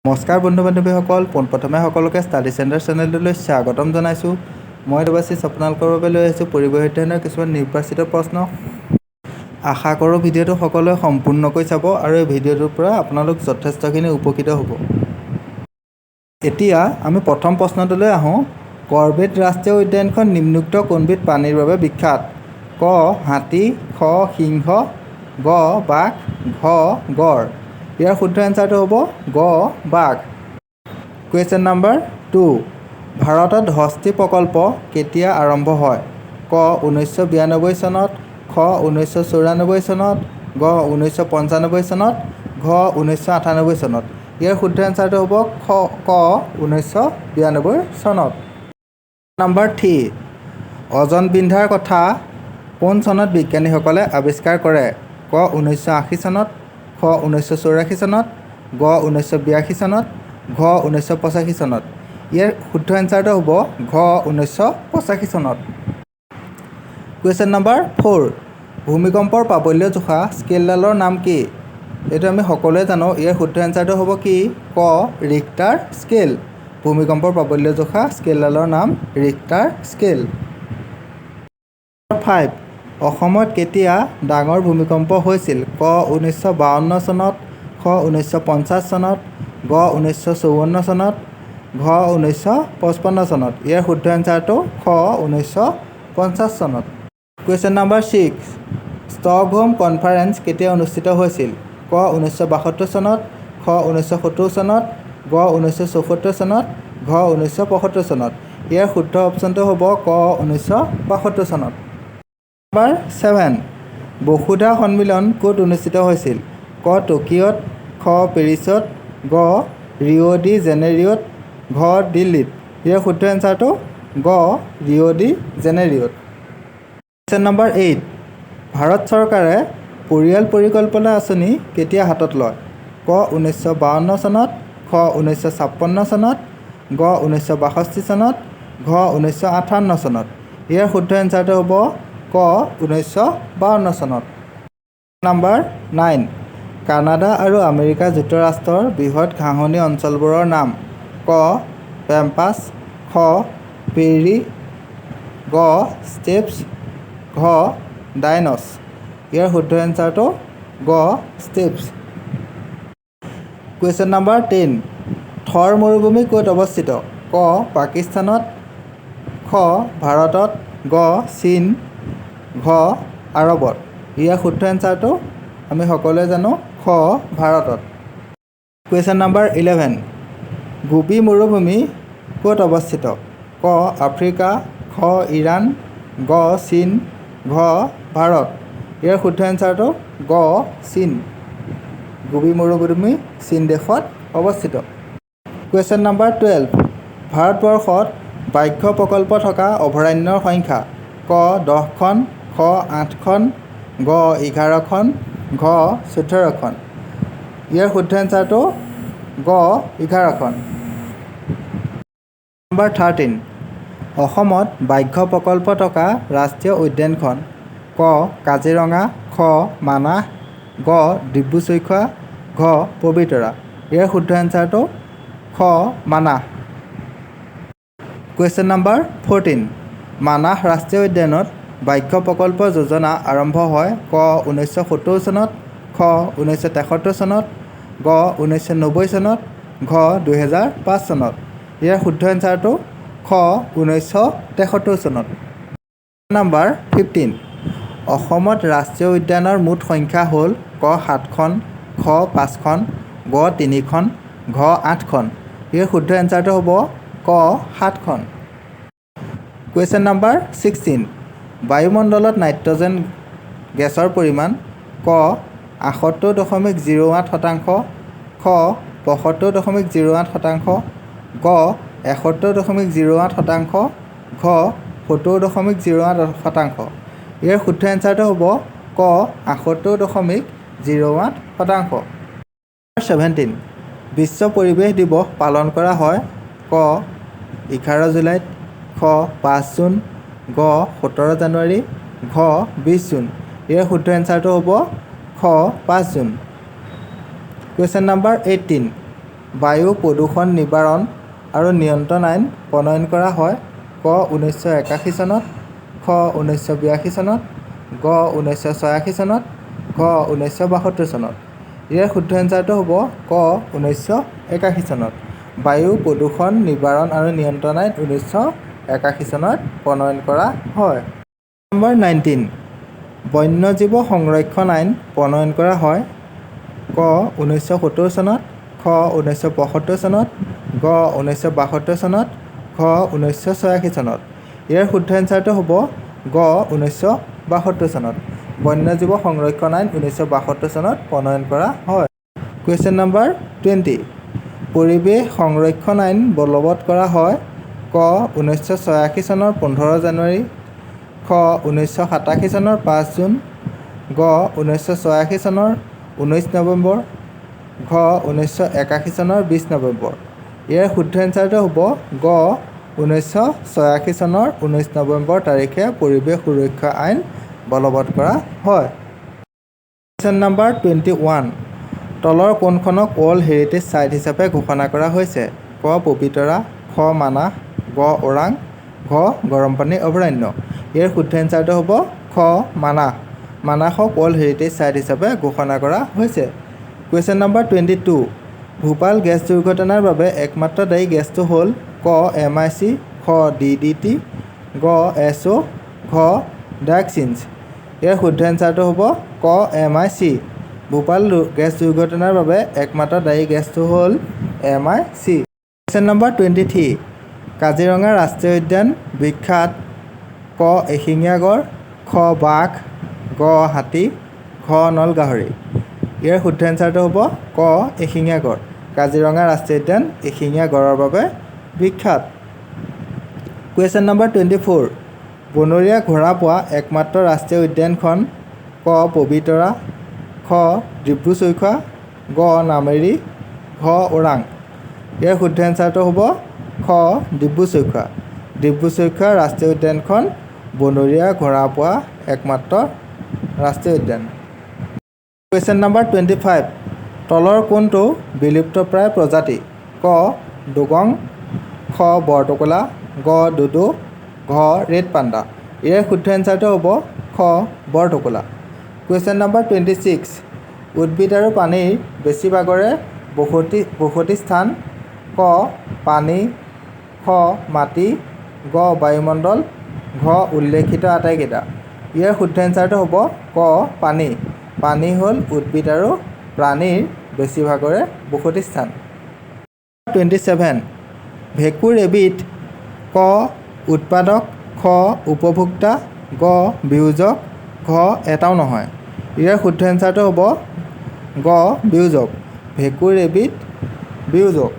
নমস্কাৰ বন্ধু বান্ধৱীসকল, পোনপ্ৰথমে সকলোকে ষ্টাডি চেণ্টাৰ চেনেলটোলৈ স্বাগতম জনাইছোঁ। মই দেৱাশীষ আপোনালোকৰ বাবে লৈ আহিছোঁ পৰিৱেশ অধ্যয়নৰ কিছুমান নিৰ্বাচিত প্ৰশ্ন। আশা কৰোঁ ভিডিঅ'টো সকলোৱে সম্পূৰ্ণকৈ চাব আৰু এই ভিডিঅ'টোৰ পৰা আপোনালোক যথেষ্টখিনি উপকৃত হ'ব। এতিয়া আমি প্ৰথম প্ৰশ্নটোলৈ আহোঁ। কৰ্বেট ৰাষ্ট্ৰীয় উদ্যানখন নিম্নোক্ত কোনবিধ প্ৰাণীৰ বাবে বিখ্যাত? ক হাতী, খ সিংহ, গ বাঘ, ঘ গঁড়। ইয়াৰ শুদ্ধ এনচাৰটো হ'ব গ বাঘ। কুৱেশ্যন নাম্বাৰ 2, ভাৰতত হস্তী প্ৰকল্প কেতিয়া আৰম্ভ হয়? ক 1992 চনত, খ 1994 চনত, গ 1995 চনত, ঘ 1998 চনত। ইয়াৰ শুদ্ধ এনচাৰটো হ'ব ক 1992 চনত। নাম্বাৰ 3, অজন বিন্ধাৰ কথা কোন চনত বিজ্ঞানীসকলে আৱিষ্কাৰ কৰে? ক 1980 চনত, খ 1984 চনত, গ 1982 চনত, ঘ 1985 চনত। ইয়াৰ শুদ্ধ এনচাৰটো হ'ব ঘ 1985 চনত। কুৱেশ্যন নাম্বাৰ 4, ভূমিকম্পৰ প্ৰাবল্য জোখা স্কেলডালৰ নাম কি? এইটো আমি সকলোৱে জানো। ইয়াৰ শুদ্ধ এনচাৰটো হ'ব কি? ক ৰিখটাৰ স্কেল। ভূমিকম্পৰ প্ৰাবল্য জোখা স্কেলডালৰ নাম ৰিখটাৰ স্কেল। 5, অসমত কেতিয়া ডাঙৰ ভূমিকম্প হৈছিল? ক 1952 চনত, খ 1950 চনত, গ 1954 চনত, ঘ 1955 চনত। ইয়াৰ শুদ্ধ এনচাৰটো খ 1950 চনত। কুৱেশ্যন নাম্বাৰ 6, ষ্টকহোম কনফাৰেন্স কেতিয়া অনুষ্ঠিত হৈছিল? ক 1972 চনত, খ 1970 চনত, গ 1974 চনত, ঘ 1975 চনত। ইয়াৰ শুদ্ধ অপশ্যনটো হ'ব ক 1972 চনত। নাম্বাৰ 7, বসুধা সন্মিলন ক'ত অনুষ্ঠিত হৈছিল? ক টকিঅ'ত, খ পেৰিছত, গ ৰিঅ' ডি জেনেৰিঅ'ত, ঘ দিল্লীত। ইয়াৰ শুদ্ধ এনচাৰটো গ ৰিঅ' ডি জেনেৰিঅ'ত। কুৱেশ্যন নম্বৰ 8, ভাৰত চৰকাৰে পৰিয়াল পৰিকল্পনা আঁচনি কেতিয়া হাতত লয়? ক 1952 চনত, খ 1956 চনত, গ 1962 চনত, ঘ 1958 চনত। ইয়াৰ শুদ্ধ এনচাৰটো হ'ব ক 1952 চনত। নাম্বাৰ 9, কানাডা আৰু আমেৰিকা যুক্তৰাষ্ট্ৰৰ বৃহৎ ঘাঁহনি অঞ্চলবোৰৰ নাম? ক পেম্পাছ, খ প্ৰেইৰী, গ ষ্টেপছ, ঘ ডাইনছ। ইয়াৰ শুদ্ধ এনচাৰটো গ ষ্টেপছ। কুৱেশ্যন নাম্বাৰ 10, থৰ মৰুভূমি ক'ত অৱস্থিত? ক পাকিস্তানত, খ ভাৰতত, গ চীন, ঘ আৰৱত। ইয়াৰ শুদ্ধ এনচাৰটো আমি সকলোৱে জানো, খ ভাৰতত। কুৱেশ্যন নাম্বাৰ 11, গোবি মৰুভূমি ক'ত অৱস্থিত? ক আফ্ৰিকা, খ ইৰাণ, গ চীন, ঘ ভাৰত। ইয়াৰ শুদ্ধ এনচাৰটো গ চীন। গোবি মৰুভূমি চীন দেশত অৱস্থিত। কুৱেশ্যন নাম্বাৰ 12, ভাৰতবৰ্ষত ব্যাঘ্ৰ প্ৰকল্প থকা অভয়াৰণ্যৰ সংখ্যা? ক 10খন, খ আঠখন, গ 11খন, ঘ 14খন। ইয়াৰ শুদ্ধ এনচাৰটো গ 11খন। নাম্বাৰ 13, অসমত ব্যাঘ্ৰ প্ৰকল্প থকা ৰাষ্ট্ৰীয় উদ্যানখন? ক কাজিৰঙা, খ মানাহ, গ ডিব্ৰু ছৈখোৱা, ঘ পবিতৰা। ইয়াৰ শুদ্ধ এনচাৰটো খ মানাহ। কুৱেশ্যন নাম্বাৰ 14, মানাহ ৰাষ্ট্ৰীয় উদ্যানত ব্যাঘ্ৰ প্ৰকল্প যোজনা আৰম্ভ হয় ক 1970 চনত, খ 1973 চনত, গ 1990 চনত, ঘ 2005 চনত। ইয়াৰ শুদ্ধ এনচাৰটো খ 1973 চনত। নাম্বাৰ 15, অসমত ৰাষ্ট্ৰীয় উদ্যানৰ মুঠ সংখ্যা হ'ল? ক সাতখন, খ পাঁচখন, গ তিনিখন, ঘ আঠখন। ইয়াৰ শুদ্ধ এনচাৰটো হ'ব ক সাতখন। কুৱেশ্যন নাম্বাৰ 16, বায়ুমণ্ডলত নাইট্ৰজেন গেছৰ পৰিমাণ? ক 78.08%, খ 75.08%, গ 71.08%, ঘ 70.08%। ইয়াৰ শুদ্ধ এনচাৰটো হ'ব ক 78.08%। 17, বিশ্ব পৰিৱেশ দিৱস পালন কৰা হয়? ক 11 জুলাইত, খ 5 জুন, গ 17 জানুৱাৰী, ঘ 20 জুন। ইয়াৰ শুদ্ধ এনচাৰটো হ'ব খ 5 জুন। Question number 18. বায়ু প্ৰদূষণ নিবাৰণ আৰু নিয়ন্ত্ৰণ আইন প্ৰণয়ন কৰা হয়? ক 1981 চনত, খ 1982 চনত, গ 1986 চনত, ঘ 1972 চনত। ইয়াৰ শুদ্ধ এনচাৰটো হ'ব ক 1981 চনত। বায়ু প্ৰদূষণ নিবাৰণ আৰু নিয়ন্ত্ৰণ আইন 1981 চনত প্ৰণয়ন কৰা হয়। নম্বৰ 19, বন্যজীৱ সংৰক্ষণ আইন প্ৰণয়ন কৰা হয়? ক 1970 চনত, খ 1975 চনত, গ 1972 চনত, ঘ 1986 চনত। ইয়াৰ শুদ্ধ এনচাৰটো হ'ব গ 1972 চনত। বন্যজীৱ সংৰক্ষণ আইন 1972 চনত প্ৰণয়ন কৰা হয়। কুৱেশ্যন নম্বৰ 20, পৰিৱেশ সংৰক্ষণ আইন বলবৎ কৰা হয়? ক 1986 চনৰ 15 জানুৱাৰী, খ 1987 চনৰ 5 জুন, গ 1986 চনৰ 19 নৱেম্বৰ, ঘ 1981 চনৰ 20 নৱেম্বৰ। ইয়াৰ শুদ্ধ এনচাৰটো হ'ব গ 1986 চনৰ 19 নৱেম্বৰ তাৰিখে পৰিৱেশ সুৰক্ষা আইন বলবৎ কৰা হয়। কুৱেশ্যন নম্বৰ 21, তলৰ কোনখনক ৱৰ্ল্ড হেৰিটেজ চাইট হিচাপে ঘোষণা কৰা হৈছে? ক পবিতৰা, খ মানাহ, গ ওৰাং, ঘ গৰমপানী অভয়াৰণ্য। ইয়াৰ শুদ্ধ এনচাৰটো হ'ব খ মানাহ। মানাহক ৱৰ্ল্ড হেৰিটেজ চাইট হিচাপে ঘোষণা কৰা হৈছে। কুৱেশ্যন নম্বৰ 22, ভূপাল গেছ দুৰ্ঘটনাৰ বাবে একমাত্ৰ দায়ী গেছটো হ'ল? ক এম I C, খ ডি ডি টি, গ এছ অ', ঘ ডাইঅক্সিনছ। ইয়াৰ শুদ্ধ এনচাৰটো হ'ব ক M I C. Bhopal gas দুৰ্ঘটনাৰ বাবে একমাত্ৰ দায়ী গেছটো হ'ল M I C. Question number 23, Kaziranga ৰাষ্ট্ৰীয় উদ্যান বিখ্যাত ক এশিঙীয়া গঁড়, খ বাঘ, গ হাতী, ঘ নল গাহৰি। ইয়াৰ শুদ্ধ এনচাৰটো হ'ব ক এশিঙীয়া গঁড়। কাজিৰঙা ৰাষ্ট্ৰীয় উদ্যান এশিঙীয়া গঁড়ৰ বাবে বিখ্যাত। কুৱেশ্যন নম্বৰ 24, বনৰীয়া ঘোঁৰা পোৱা একমাত্ৰ ৰাষ্ট্ৰীয় উদ্যানখন? ক পবিতৰা, খ ডিব্ৰু চৈখোৱা, গ নামেৰি, ঘ ওৰাং। ইয়াৰ শুদ্ধ এনচাৰটো হ'ব খ ডিব্ৰু চৈখোৱা। ডিব্ৰু চৈখোৱা ৰাষ্ট্ৰীয় উদ্যানখন বনৰীয়া ঘোঁৰা পোৱা একমাত্ৰ ৰাষ্ট্ৰীয় উদ্যান। কুৱেশ্যন নম্বৰ 25, তলৰ কোনটো বিলুপ্তপ্ৰায় প্ৰজাতি? ক ডুগং, খ বৰটোকোলা, গ ডুডু, ঘ ৰেড পাণ্ডা। ইয়াৰ শুদ্ধ এনচাৰটো হ'ব খ বৰটোকোলা। কুৱেশ্যন নম্বৰ 26, উদ্ভিদ আৰু প্ৰাণীৰ বেছিভাগৰে বসতি স্থান? ক পানী, খ মাটি, গ বায়ুমণ্ডল, ঘ উল্লেখিত আটাইকেইটা। ইয়াৰ শুদ্ধ এনচাৰটো হ'ব ক পানী। পানী হ'ল উদ্ভিদ আৰু প্ৰাণীৰ বেছিভাগৰে বসতি স্থান। 27, ভেঁকুৰ এবিধ ক উৎপাদক, খ উপভোক্তা, গ বিয়োজক, ঘ এটাও নহয়। ইয়াৰ শুদ্ধ এনচাৰটো হ'ব গ বিয়োজক। ভেঁকুৰ এবিধ বিয়োজক।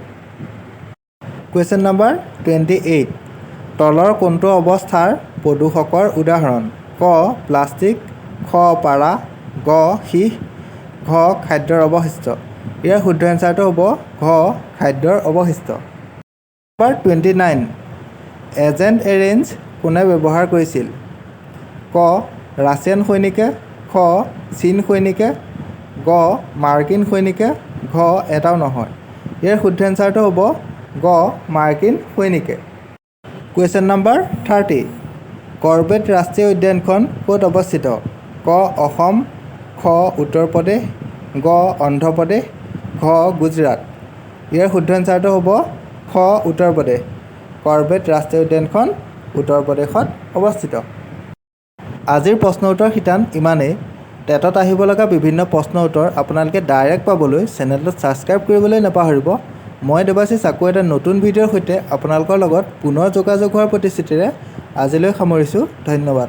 কুৱেশ্যন নম্বৰ 28, তলৰ কোনটো অৱস্থাৰ প্ৰদূষকৰ উদাহৰণ? ক প্লাষ্টিক, খ পাৰা, গ সীহ, ঘ খাদ্যৰ অৱশিষ্ট। ইয়াৰ শুদ্ধ এনচাৰটো হ'ব ঘ খাদ্যৰ অৱশিষ্ট। নম্বৰ 29, এজেণ্ট অৰেঞ্জ কোনে ব্যৱহাৰ কৰিছিল? ক ৰাছিয়ান সৈনিকে, খ চীন সৈনিকে, গ মাৰ্কিন সৈনিকে, ঘ এটাও নহয়। ইয়াৰ শুদ্ধ এনচাৰটো হ'ব গ মাৰ্কিন সৈনিকে। কুৱেশ্যন নম্বৰ 30, কৰ্বেট ৰাষ্ট্ৰীয় উদ্যানখন ক'ত অৱস্থিত? ক অসম, খ উত্তৰ প্ৰদেশ, গ অন্ধ্ৰপ্ৰদেশ, ঘ গুজৰাট। ইয়াৰ শুদ্ধ এনচাৰটো হ'ব খ উত্তৰ প্ৰদেশ। কৰ্বেট ৰাষ্ট্ৰীয় উদ্যানখন উত্তৰ প্ৰদেশত অৱস্থিত। আজিৰ প্ৰশ্ন উত্তৰ শিতান ইমানেই। টেটত আহিব লগা বিভিন্ন প্ৰশ্ন উত্তৰ আপোনালোকে ডাইৰেক্ট পাবলৈ চেনেলটো ছাবস্ক্ৰাইব কৰিবলৈ নাপাহৰিব। মই দেৱাশীষ, আকৌ এটা নতুন ভিডিঅ'ৰ সৈতে আপোনালোকৰ লগত পুনৰ যোগাযোগ হোৱাৰ প্ৰতিশ্ৰুতিৰে আজিলৈ সামৰিছোঁ। ধন্যবাদ।